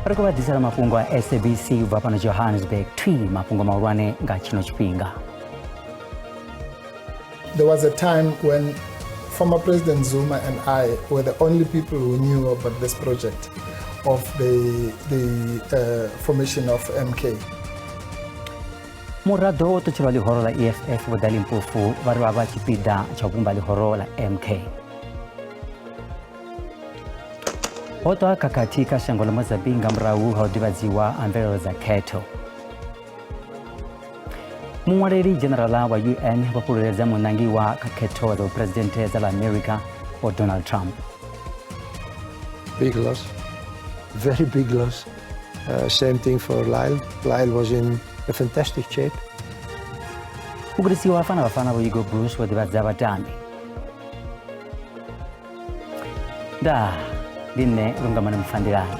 Ri khou vha ḓisela mafhungo a SABC u bva fhano Johannesburg thwi mafhungo mahulwane nga tshino tshifhinga. There was a time when former President Zuma and I were the only people who knew about this project of the formation of MK. Muraḓo wo ṱutshelwa ḽihoro ḽa EFF Vho Dali Mpofu vha ri vha vha tshipiḓa tsha u vhumba ḽihoro ḽa MK. Ho ṱwa khakhathi kha shango ḽa Mozambique nga murahu ha u ḓivhadziwa ha mvelelo dza khetho. Muṅwaleli dzhenerala wa UN vho fhululedza muṋangiwa kha khetho dza vhuphuresidennde dza ḽa Amerika Vho Donald Trump. Big loss, very big loss. Same thing for Lyle. Lyle was in a fantastic shape. Mugudisi wa Bafana Bafana Vho Hugo Broos vho ḓivhadza vhatambi. Ndaa, ndi nṋe Lungamani Mufandilani.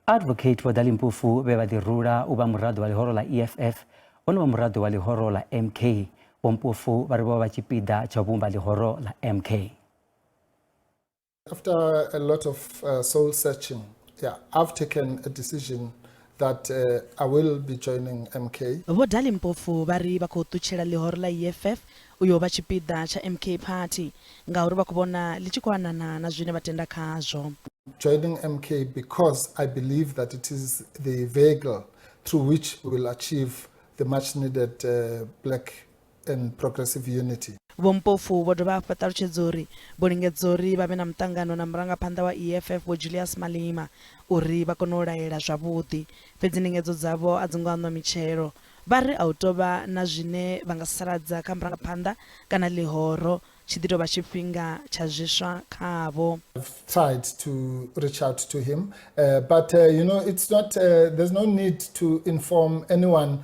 Advocate Vho Dali Mpofu vhe vha ḓirula u vha muraḓo wa ḽihoro ḽa EFF vho no vha muraḓo wa ḽihoro ḽa MK. Vho Mpofu vha ri vho vha tshipiḓa tsha u vhumba ḽihoro ḽa MK. After a lot of soul searching, yeah, I've taken a decision that I will be joining MK. Vho Dali Mpofu vha ri vha khou ṱutshela ḽihoro ḽa EFF u yo vha tshipiḓa tsha MK Party ngauri vha khou vhona ḽi tshi khou anana na zwine vha tenda khazwo. Joining MK because I believe that it is the vehicle through which we will achieve the much needed black and progressive unity. Vho Mpofu vho dovha hafhu vha ṱalutshedza uri vho lingedza uri vha vhe na muṱangano na murangaphanḓa wa EFF Vho Julius Malema uri vha kone u laela zwavhuḓi, fhedzi ndingedzo dzavho a dzi ngo aṋwa mitshelo. Vha ri a hu tou vha na zwine vha nga sasaladza kha murangaphanḓa kana ḽihoro, tshi ḓi tou vha tshifhinga tsha zwiswa khavho. I've tried to reach out to him, but you know, it's not, there's no need to inform anyone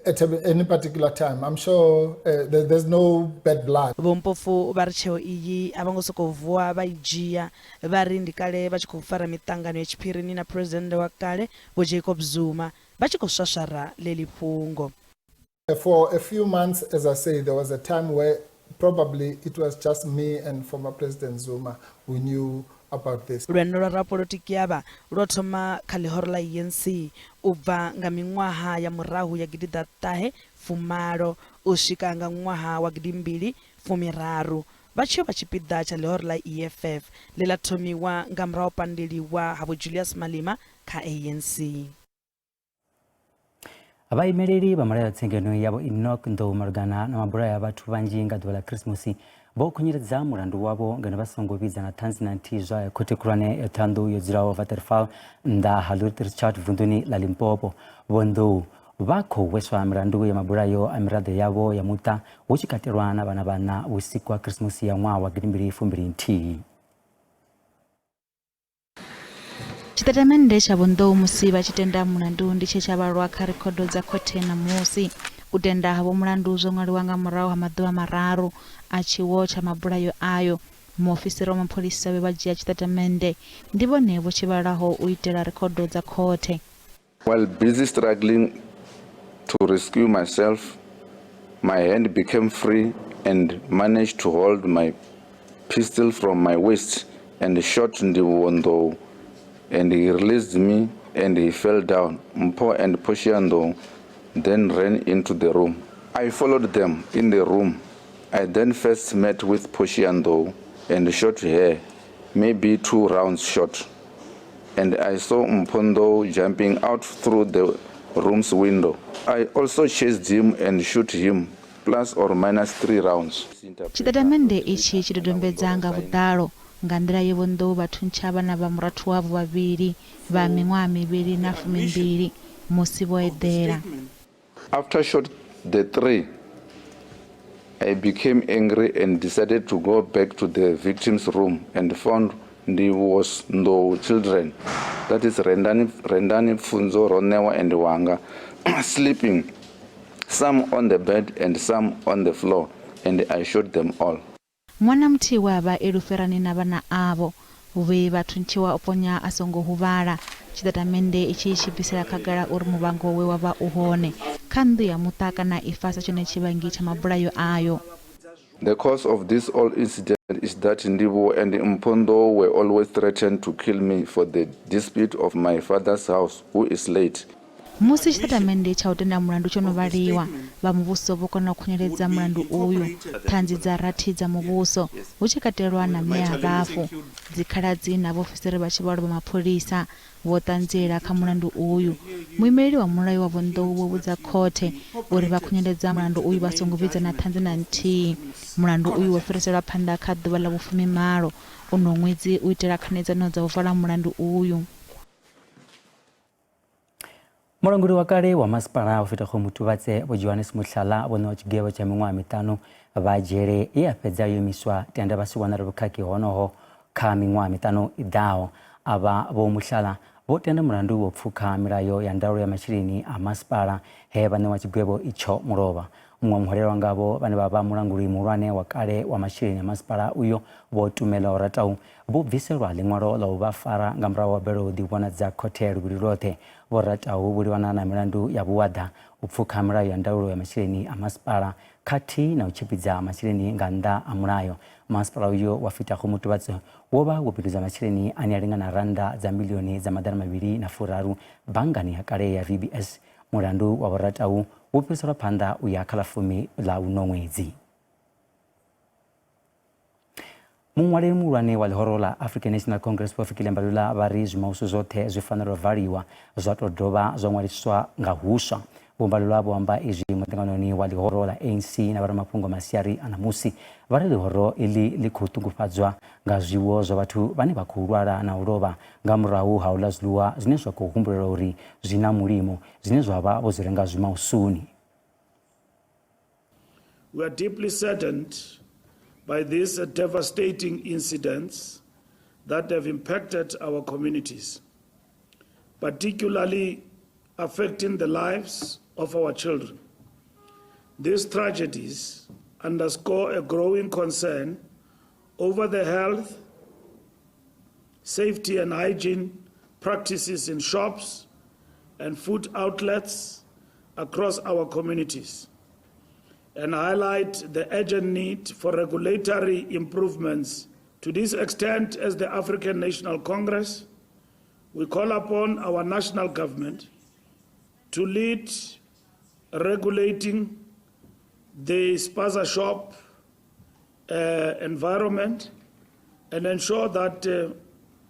at any particular time. I'm sure there's no bad blood. Vho Mpofu vha ri tsheo iyi a vho ngo sokou vuwa vha i dzhia. Vha ri ndi kale vha tshi khou fara miṱangano ya tshiphirini na Phresidennde wa kale Vho Jacob Zuma vha tshi khou swaswara ḽeḽi fhungo. For a few months, as I say, there was a time where probably it was just me and former President Zuma who knew about this. Lwendo lwa rapolotiki avha lwo thoma kha ḽihoro ḽa ANC u bva nga miṅwaha ya murahu ya gidiḓaṱahe fumalo u swika nga ṅwaha wa gidimbili fumiraru vha tshi yo vha tshipiḓa tsha ḽihoro ḽa EFF ḽe ḽa thomiwa nga murahu ha u pandeliwa ha Vho Julius Malema kha ANC. Vhaimeleli vha mulayotsengeno ya Vho Enoch Ndou malugana na mabulayo a vhathu vhanzhi nga ḓuvha ḽa Khirisimusi vho khunyeledza mulandu wavho ngeno vha songo vhidza na ṱhanzi na nthihi zwayo khothe khulwane ya Thohoyandou yo dzulaho Waterval nnḓa ha Lüderitz vunḓuni ḽa Limpopo. Vho Ndou vha khou hweswa milandu ya mabulayo a miraḓo yavho ya muṱa hu tshi katelwa na vhana vhaṋa vhusiku ha Khirisimusi ya ṅwaha wa gidimbili fumbili nthihi. Tshitatamennde tsha Vho Ndou musi vha tshi tenda mulandu ndi tshe tsha vhalwa kha rekhodo dza khothe ṋamusi. U tenda havho mulandu zwo ṅwaliwa nga murahu ha maḓuvha mararu a tshiwo tsha mabulayo ayo. Muofisiri wa mapholisa vhe vha dzhia tshitatamennde ndi vhone vho tshi vhalaho u itela rekhodo dza khothe. While busy struggling to rescue myself, my hand became free and managed to hold my pistol from my waist and shot Ndivhuwo Ndou and he released me and he fell down. Mpho and Portia Ndou then ran into the room. I followed them in the room. I then first met with Portia Ndou and shot her, maybe 2 rounds shot. And I saw Mpho Ndou jumping out through the room's window. I also chased him and shoot him plus or minus 3 rounds. Tshitatamennde itshi tshi dodombedza nga vhuḓalo nga nḓila ye Vho Ndou vha thuntsha vhana vha murathu wavho vhavhili vha miṅwaha mivhili na fumimbili musi vho eḓela. After shot the 3, I became angry and decided to go back to the victim's room and found Ndivhuwo's Ndou children, that is Rendani, Rendani, Pfunzo, Ronewa and Wanga, sleeping, some on the bed and some on the floor, and I shot them all. Ṅwana muthihi we a vha e lufherani na vhana avho vhe vha thuntshiwa o ponya a songo huvhala. Tshitatamennde itshi tshi bvisela khagala uri muvhango we wa vha u hone kha nnḓu ya muṱa kana ifa sa tshone tshivhangi tsha mabulayo ayo. The cause of this all incident is that Ndivhuwo and Mpho Ndou were always threatened to kill me for the dispute of my father's house, who is late. Musi tshitatamennde tsha u tenda mulandu tsho no vhaliwa, vha muvhuso vho kona u khunyeledza mulandu uyu. Ṱhanzi dza rathi dza muvhuso, hu tshi katelwa na mme a vhafu, dzikhaladzi na vhaofisiri vha tshivhalo vha mapholisa, vho ṱanziela kha mulandu uyu. Muimeleli wa mulayo wa Vho Ndou vho vhudza khothe uri vha khunyeledza mulandu uyu vha songo vhidza na ṱhanzi na nthihi. Mulandu uyu wo fhiriselwa phanḓa kha ḓuvha ḽa vhufumimalo uno ṅwedzi u itela khanedzano dza u vala mulandu uyu. Mulanguli wa kale wa masipala wa Fetakgomo Mutubatse Vho Johannes Muhlala vho ṋewa tshigwevho tsha miṅwaha miṱanu vha dzhele ye ya fhedza yo imiswa tenda vha si wanale vhukhakhi honoho kha miṅwaha miṱanu i ḓaho. Avha Vho Muhlala vho tenda mulandu wo pfukha milayo ya ndaulo ya masheleni a masipala he vha ṋewa tshigwevho itsho mulovha. Muṅwe muhwelelwa ngavho vhane vha vha mulanguli muhulwane wa kale wa masheleni a masipala uyo Vho Tumelo Ratau Vho bviselwa ḽiṅwalo ḽa u vha fara nga murahu ha balelwa u ḓivhonadza khothe luvhili lwoṱhe. Vho Ratau vho livhana na milandu ya vhuaḓa, u pfukha milayo ya ndaulo ya masheleni a masipala khathihi na u tshimbidza masheleni nga nnḓa ha mulayo. Masipala uyo wa Fitago Mutubatse wo vha wo bindudza masheleni ane a lingana rannda dza miḽioni dza 230 banngani ya kale ya VBS. Mulandu wa Vho Ratau wo fhiriselwa phanḓa u ya kha ḽa fumi ḽa uno ṅwedzi. Muṅwaleli muhulwane wa ḽihoro ḽa African National Congress Vho Fikile Mbalula vha ri zwimausu zwoṱhe zwi fanela u valiwa zwa tou dovha zwa ṅwaliswa nga huswa. Vho Mbalula vho amba izwi muṱanganoni wa ḽihoro ḽa ANC na vhoramafhungo masiari a ṋamusi. Vha ri ḽihoro iḽi ḽi khou ṱungufhadzwa nga zwiwo zwa vhathu vhane vha khou lwala na u lovha nga murahu ha u ḽa zwiḽiwa zwine zwa khou humbulelwa uri zwi na mulimo zwine zwa vha vho zwi renga zwimausuni. We are deeply saddened by these devastating incidents that have impacted our communities, particularly affecting the lives of our children. These tragedies underscore a growing concern over the health, safety and hygiene practices in shops and food outlets across our communities and highlight the urgent need for regulatory improvements. To this extent, as the African National Congress, we call upon our national government to lead regulating the spaza shop environment and ensure that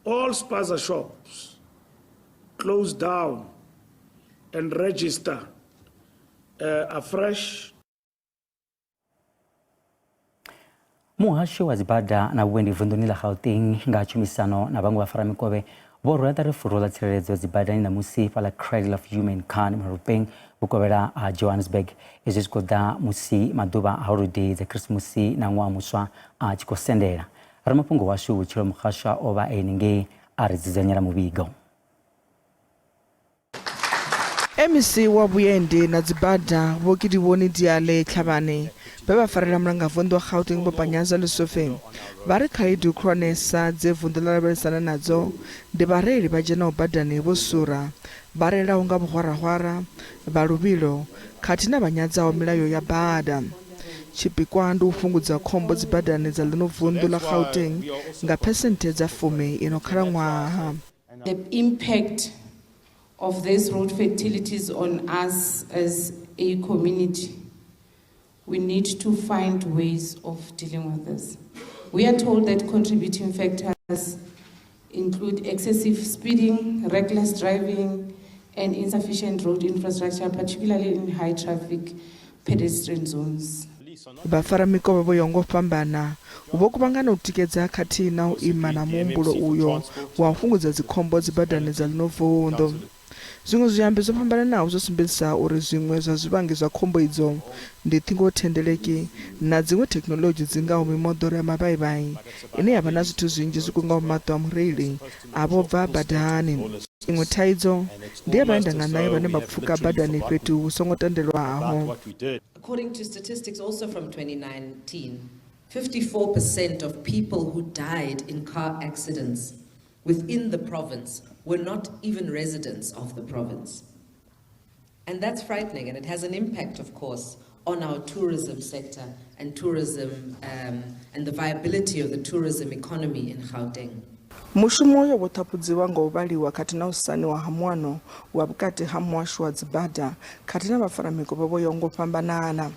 all spaza shops close down and register afresh. Muhasho wa dzibada na vhuendi vunḓuni ḽa Gauteng nga tshumisano na vhaṅwe vhafaramikovhe vho rwela ṱari fulo ḽa tsireledzo dzibadani ṋamusi fhaḽa Cradle of Humankind Maropeng vhukovhela ha Johannesburg. Izwi zwi khou ḓa musi maḓuvha a holodei dza Khirisimusi na ṅwaha muswa a tshi khou sendela. Ramafhungo washu Vhutshilo Mukhaswa o vha e henengei a ri dzudzanyela muvhigo. MEC wa Vhuendi na Dzibada Vho Kedibone Diale Tlhabane vhe vha farela Mulangavunḓu wa Gauteng Vho Panyaza Lesufi vha ri khaedu khulwanesa dze vunḓu ḽa lavhelesana nadzo ndi vhareili vha dzhenaho badani vho sura, vha reilaho nga vhuhwarahwara, vha luvhilo khathihi na vha nyadzaho milayo ya bada. Tshipikwa ndi u fhungudza khombo dzibadani dza ḽino vunḓu ḽa Gauteng nga phesenthe dza fumi ino khalaṅwaha. The impact of these road fatalities on us as a community, we need to find ways of dealing with this. We are told that contributing factors include excessive speeding, reckless driving, and insufficient road infrastructure, particularly in high traffic pedestrian zones. Vhafaramikovhe vho yaho nga u fhambana vho kuvhangana u tikedza khathihi na u ima na muhumbulo uyo wa u fhungudza dzikhombo dzibadani dza ḽino vunḓu. Zwiṅwe zwiambi zwo fhambananaho zwo sumbedzisa uri zwiṅwe zwa zwivhangi zwa khombo idzo ndi ṱhingothendeleki na dziṅwe thekhinoḽodzhi dzi ngaho mimoḓoro ya mavhaivhai ine ya vha na zwithu zwinzhi zwi kungaho maṱo a mureili a vho bva badani. Iṅwe thaidzo ndi ya vhaendangaṋayo vhane vha pfuka badani fhethu hu songo tendelwaho. According to statistics also from 2019, 54% of people who died in car accidents within the province were not even residents of the province. And that's frightening, and it has an impact, of course, on our tourism sector and tourism and the viability of the tourism economy in Gauteng. Mushumo uyo wo ṱhaphudziwa nga u vhaliwa khathihi na u saniwa ha muano wa vhukati ha muhasho wa dzibada khathihi na vhafaramikovhe vho yaho nga u fhambanana.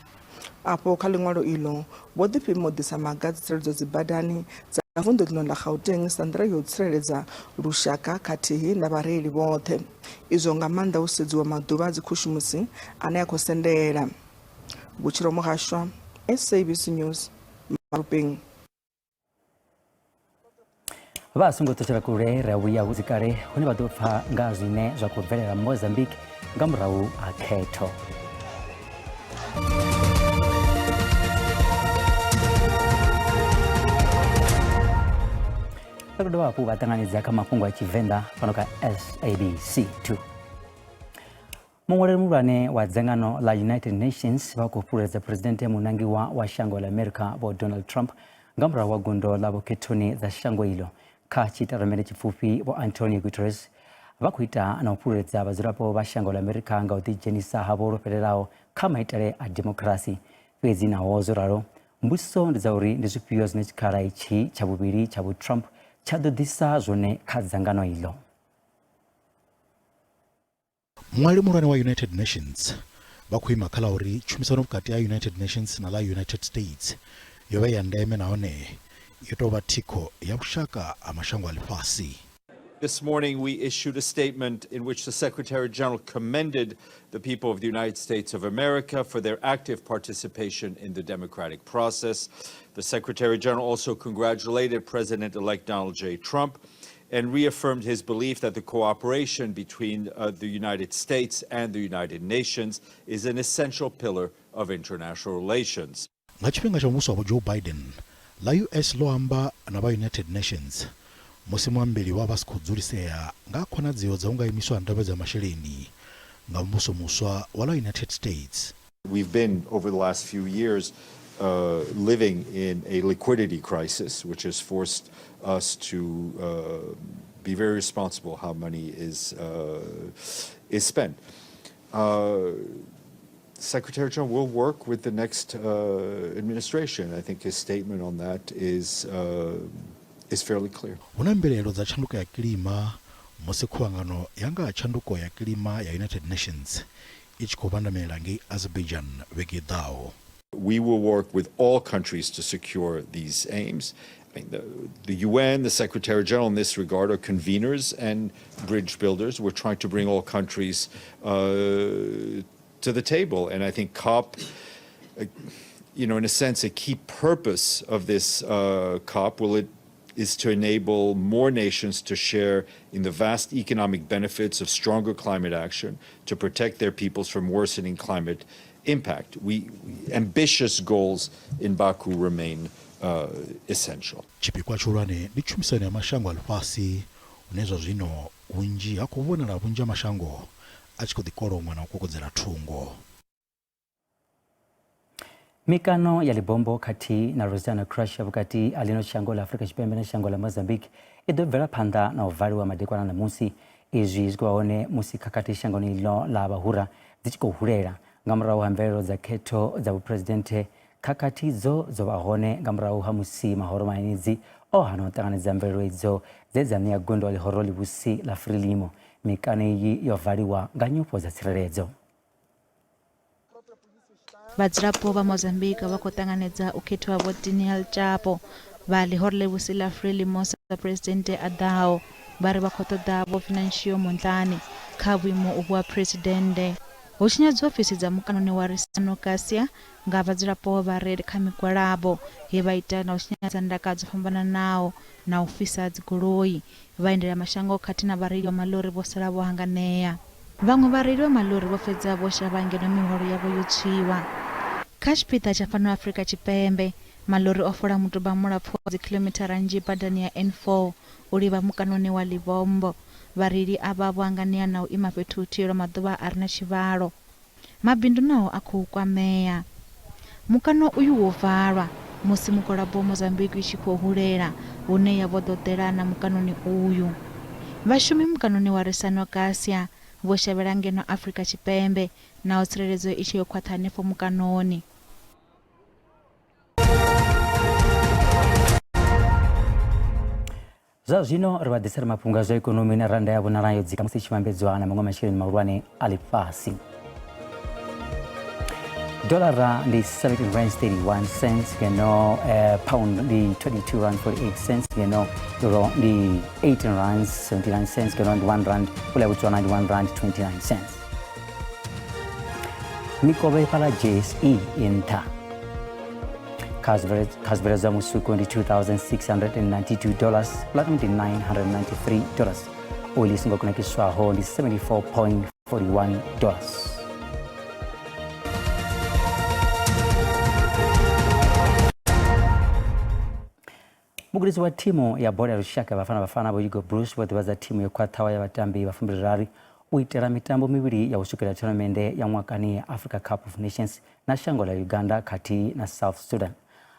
Afho kha ḽiṅwalo iḽo vho ḓifhima u ḓisa maga a tsireledzo dzibadani dza vunḓu ḽino ḽa Gauteng sa nḓila ya u tsireledza lushaka khathihi na vhareili vhoṱhe. Izwo nga maanḓa hu sedziwa maḓuvha a dzikhushumusi ane a khou sendela. Vhutshilo Muhashwa, SABC News, Maruping. Vha songo ṱutshela kule ri a vhuya hu si kale hune vha ḓo pfa nga zwine zwa khou bvelela Mozambique nga murahu ha khetho. Ri khou dovha hafhu vha ṱanganedza kha mafhungo a Tshivenḓa fhano kha SABC 2. Muṅwaleli muhulwane wa dzangano ḽa United Nations vha khou fhululedza Phresidennde munangiwa wa shango ḽa Amerika Vho Donald Trump nga murahu ha gundo ḽa vhokhethoni dza shango iḽo. Kha tshitatamennde tshipfufhi, Vho Antonio Guterres vha khou ita na u fhululedza vhadzulapo vha shango ḽa Amerika nga u ḓidzhenisa havho lwo fhelelaho kha maitele a dimokirasi. Fhedzi naho zwo ralo, mbudziso ndi dza uri ndi zwifhio zwine tshikhala itshi tsha vhuvhili tsha Vho Trump tsha ḓo ḓisa zwone kha dzangano iḽo. Muṅwaleli muhulwane wa United Nations vha khou ima kha ḽa uri tshumisano vhukati ha United Nations na ḽa United States yo vha i ya ndeme nahone yo tou vha thikho ya vhushaka ha mashango a ḽifhasi. This morning we issued a statement in which the Secretary General commended the people of the United States of America for their active participation in the democratic process. The Secretary General also congratulated President-elect Donald J. Trump and reaffirmed his belief that the cooperation between the United States and the United Nations is an essential pillar of international relations. Nga tshifhinga tsha muvhuso wa Vho Joe Biden, ḽa US ḽo amba na vha United Nations musi muambeli wa vha si khou dzulisea nga ha khonadzeo dza u nga imiswa ha ndambedzo ya masheleni nga muvhuso muswa wa ḽa United States. We've been, over the last few years, living in a liquidity crisis, which has forced us to be very responsible how money is spent. Secretary General will work with the next administration. I think his statement on that is fairly clear. Hu na mbilaelo dza tshanduko ya kilima musi khuvhangano ya nga ha tshanduko ya kilima ya United Nations i tshi khou vhandamela ngei Azerbaijan vhege i ḓaho. We will work with all countries to secure these aims. I mean, the UN, the Secretary General in this regard are conveners and bridge builders. We're trying to bring all countries to the table. And I think COP, you know, in a sense, a key purpose of this COP is to enable more nations to share in the vast economic benefits of stronger climate action to protect their peoples from worsening climate impact. Ambitious goals in Baku remain essential. Tshipikwa tshihulwane ndi tshumisano ya mashango a ḽifhasi hune zwa zwino vhunzhi ha khou vhonala vhunzhi ha mashango a tshi khou ḓikolongwa na u kokodzela thungo. Mikano ya Lebombo khathihi na Rosana Crush vhukati ha ḽino shango ḽa Afrika Tshipembe na shango ḽa Mozambique i ḓo bvela phanḓa na u valiwa madekwana ṋamusi. Izwi zwi khou vha hone musi khakhathi shangoni iḽo ḽa vhahura dzi tshi khou hulela nga murahu ha mvelelo dza khetho dza vhuphuresidennde. Khakhathi idzo dzo vha hone nga murahu ha musi mahoro manenedzi o hana u ṱanganedza mvelelo idzo dze dza ṋea gundo ḽihoro ḽivhusi ḽa Frelimo. Mikano iyi yo valiwa nga nyofho dza tsireledzo. Vhadzulapo vha Mozambique vha khou ṱanganedza u khethiwa Vho Daniel Chapo vha ḽihoro ḽivhusi ḽa Frelimo sa phresidennde a ḓaho. Vha ri vha khou ṱoḓa Vho Venancio Mondlane kha vhuimo uvhu ha phresidennde. Hu tshinyadzwa ofisi dza mukanoni wa Risano Garcia nga vhadzulapo vha re kha migwalabo he vha ita na u tshinyadza ndaka dzo fhambananaho na u fhisa dzigoloi. Vhaendelamashango khathihi na vhareili vha maḽori vho sala vho hanganea. Vhaṅwe vhareili vha maḽori vho fhedza vho shavha ngeno mihwalo yavho yo tswiwa. Kha tshipiḓa tsha fhano Afrika Tshipembe, maḽori o fola muduba mulapfu wa dzikhiḽomithara nnzhi badani ya N4 u livha mukanoni wa Lebombo. Vhareili avha vho hanganea na u ima fhethu huthihi lwa maḓuvha a re na tshivhalo. Mabindu nao a khou kwamea. Mukano uyu wo valwa. Musi mugwalabo wa Mozambique i tshi khou hulela hune ya vho ḓo ḓela na mukanoni uyu. Vhashumi mukanoni wa Ressano Garcia vho shavhela ngeno Afrika Tshipembe naho tsireledzo i tshe yo khwaṱha hanefho mukanoni. Zwa zwino ri vha ḓisela mafhungo a zwa ikonomi na rannda ya vhonala yo dzika musi i tshi vhambedzwa na maṅwe masheleni mahulwane a ḽifhasi. Dolara ndi 17 rands 31 cents ngeno pound ndi 22 rand 48 cents ngeno euro ndi 18 rands 79 cents ngeno ndi 1 rand pula ya Botswana ndi 1 rand 29 cents. Mikovhe fhaḽa JSE i nṱha kha zwibveledzwa musuku ndi 2692 dollars, platinum ndi 993 dollars, oili i songo kunakiswaho ndi 74.41 dollars. Mugudisi wa thimu ya bola ya lushaka Bafana Bafana Vho Hugo Broos vho ḓivhadza thimu yo khwaṱhaho ya vhatambi vha fumbiliraru u itela mitambo mivhili ya u swikela thonamennde ya ṅwakani ya Africa Cup of Nations na shango ḽa Uganda khathihi na South Sudan.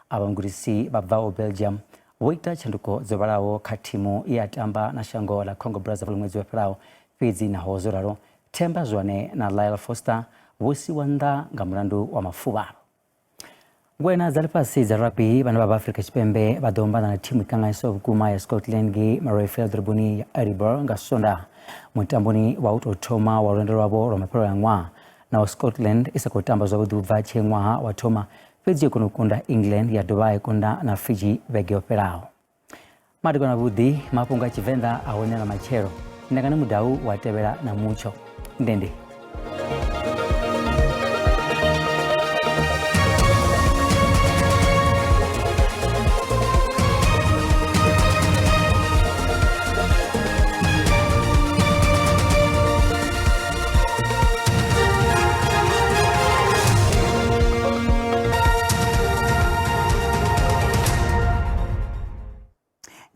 Avha mugudisi vha bvaho Belgium vho ita tshanduko dzo vhalaho kha thimu ye ya tamba na shango ḽa Congo Brazzaville ṅwedzi wo fhelaho, fhedzi naho zwo ralo Themba Zwane na Lyle Foster vho siwa nnḓa nga mulandu wa mafuvhalo. Ngwena dza ḽifhasi dza rugby vhane vha vha Afrika Tshipembe vha ḓo ombana na thimu i ṱanganyiswaho vhukuma ya Scotland ngei Murrayfield ḓoroboni ya Edinburgh nga Swondaha mutamboni wa u tou thoma wa lwendo lwavho lwa mafhelo ya ṅwaha. Naho Scotland i sa khou tamba zwavhuḓi u bva tshee ṅwaha wa thoma, fhedzi yo kona u kunda England ya dovha ya kunda na Fiji vhege yo fhelaho. Madekwana vhuḓi, mafhungo a Tshivenḓa a hone na matshelo. Ndangane Mudau wa tevhela na mutsho. Ndende.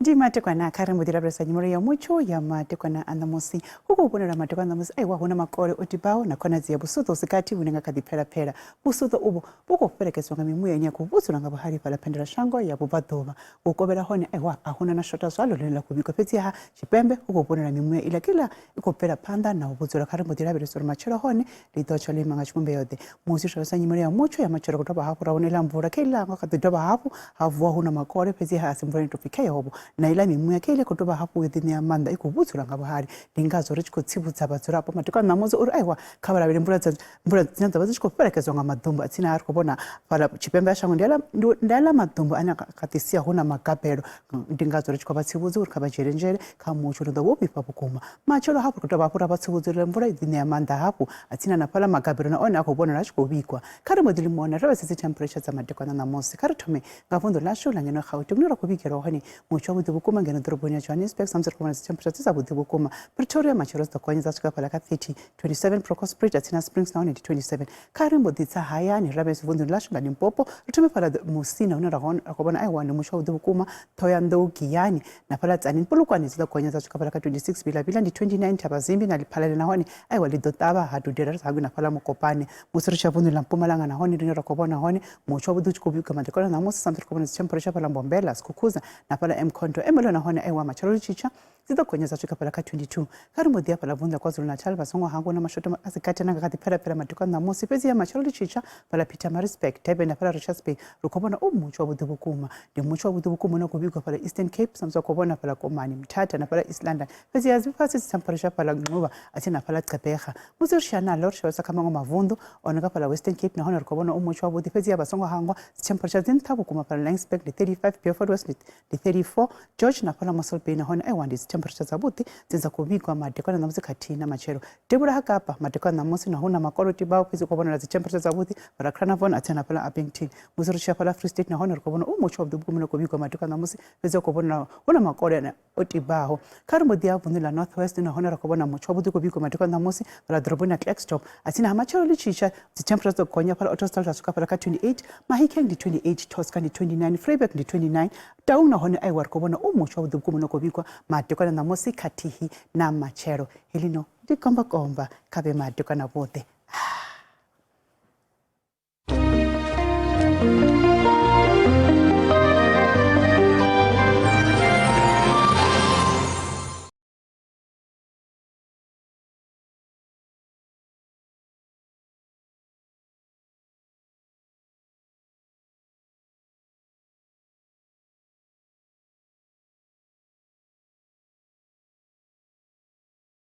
Ndi matekwana kha ri mbo ḓi lavhelesa nyimelo ya mutsho ya matekwana a ṋamusi. Hu khou vhonala matekwana a ṋamusi aiwa hu na makole o tibaho na khonadzeo ya vhusuṱo hu si gathi vhune nga kha ḓi pfela-pfela. Vhusuṱo uvhu vhu khou fhelekedzwa nga mimuya ine ya khou vhudzula nga vhuhali fhaḽa phendelashango ya vhubvaḓuvha. Vhukovhela hone aiwa a hu na na shota zwaḽo ḽine ḽa khou vhigwa fhedziha tshipembe hu khou vhonala mimuya iḽa kiḽa i khou bvela phanḓa na u vhudzula. Kha ri mbo ḓi lavhelesa uri matshelo hone ḽi ḓo tsha ḽo ima nga tshivhumbeo-ḓe. Musi ri tshi lavhelesa nyimele ya mutsho ya matshelo ri khou dovha hafhu ra vhona iḽa mvula kha iḽa nga kha ḓi dovha hafhu ha vuwa hu na makole fhedziha a si mvula ine tou pfi kheyoho-vho. Na iḽa mimuya kha iḽa i khou dovha hafhu yo ḓiṋea maanḓa i khou vhudzula nga vhuhali. Ndi ngazwo ri tshi khou tsivhudza vhadzulapo madekwana a ṋamusi uri aiwa kha vha lavhelele mvula dza mvula dzine dza vha dzi tshi khou fhelekedzwa nga maḓumbu a tsini ha ri khou vhona fhaḽa tshipembe ha shango ndi aḽa ndi aḽa maḓumbu ane a kha ḓi sia hu na magabelo. Ndi ngazwo ri tshi khou vha tsivhudza uri kha vha dzhiele nzhele kha mutsho uri u ḓo vha wo vhifha vhukuma. Matshelo hafhu ri khou dovha hafhu ra vha tsivhudza uri mvula i ḓi ṋea maanḓa hafhu a tsini na fhaḽa magabelo na one a khou vhonala a tshi khou vhigwa. Kha ri mbo ḓi limona ri lavhelese dzi temperature dza madekwana ṋamusi. Kha ri thome nga vunḓu ḽashu ḽa ngeno Gauteng hune ra khou vhigelwa hone mutsho wavhuḓi vhukuma ngeno ḓoroboni ya Johannesburg samusi ri khou vhona dzi temperature dzi dzavhuḓi vhukuma. Pretoria matshelo dzi ḓo gonya dza swika fhaḽa kha 30, 27 Bronkhorstspruit a tsini na Springs nahone ndi 27. Kha ri mbo ḓi tsa hayani ri lavhelese vunḓuni ḽashu ḽa Limpopo ri thome fhaḽa Musina hune ra khou vhona aiwa ndi mutsho wavhuḓi vhukuma Ṱhohoyanḓou Giyani na fhaḽa Tzaneen Polokwane dzi ḓo gonya dza swika fhaḽa kha 26 Vilavila ndi 29 Thabazimbi na Lephalale nahone aiwa ḽi ḓo ṱavha ha dudela ri sa hangwi na fhaḽa Mokopane. Musi ri tshi ya vunḓuni ḽa Mpumalanga nahone ndi hune ra khou vhona hone mutsho wavhuḓi u tshi khou vhigwa madekwana ṋamusi samusi ri khou vhona dzi temperature fhaḽa Mbombela, Skukuza na fhaḽa Mkhonto Ermelo nahone aiwa matshelo ḽi tshi tsha dzi ḓo gonya dza swika fhaḽa kha 22. Kha ri mbo ḓi ya fhaḽa vunḓu ḽa KwaZulu-Natal vha songo hangwa na mashoto a si gathi ane nga kha ḓi pfela-pfela madekwana ṋamusi fhedzi ya matshelo ḽi tshi tsha fhaḽa Pietermaritzburg, Durban na fhaḽa Richards Bay ri khou vhona u mutsho wavhuḓi vhukuma. Ndi mutsho wavhuḓi vhukuma une wa khou vhigwa fhaḽa Eastern Cape samusi vha khou vhona fhaḽa Komani, Mthatha na fhaḽa East London fhedzi a dzi fhasi dzi temperature fhaḽa Nxuba a tsini na fhaḽa Gqeberha. Musi ri tshi ya naḽo ri tshi lavhelesa kha maṅwe mavunḓu o no nga fhaḽa Western Cape nahone ri khou vhona u mutsho wavhuḓi fhedzi vha songo hangwa dzi temperature dzi nṱha vhukuma fhaḽa Laingsburg ndi 35, Beaufort West ndi 34, George na fhaḽa Mossel Bay nahone aiwa ndi dzi temperature dzavhuḓi dze dza khou vhigwa madekwana ṋamusi khathihi na matshelo. Devhula ha Kapa madekwana ṋamusi na hu na makoloti bao fhedzi khou vhonala dzi temperature dzavhuḓi fhaḽa Carnarvon a tsini na fhaḽa Upington. Musi ri tshi ya fhaḽa Free State nahone ri khou vhona u mutsho wavhuḓi vhukuma une khou vhigwa madekwana ṋamusi fhedzi a khou vhonala hu na makole ane o tibaho. Kha ri mbo ḓi ya vunḓu ḽa North West nahone ra khou vhona mutsho wavhuḓi u khou vhigwa madekwana ṋamusi fhaḽa ḓoroboni ya Klerksdorp. A tsini ha matshelo ḽi tshi tsha dzi temperature dzo gonya fhaḽa Ottosdal dza swika fhaḽa kha 28, Mahikeng ndi 28, Tosca ndi 29, Vryburg ndi 29, Taung nahone aiwa ri khou vhona u mutsho wavhuḓi vhukuma une khou vhigwa madekwana ṋamusi khathihi na matshelo. Heḽino ndi kombakomba kha vhe madekwana vhoṱhe.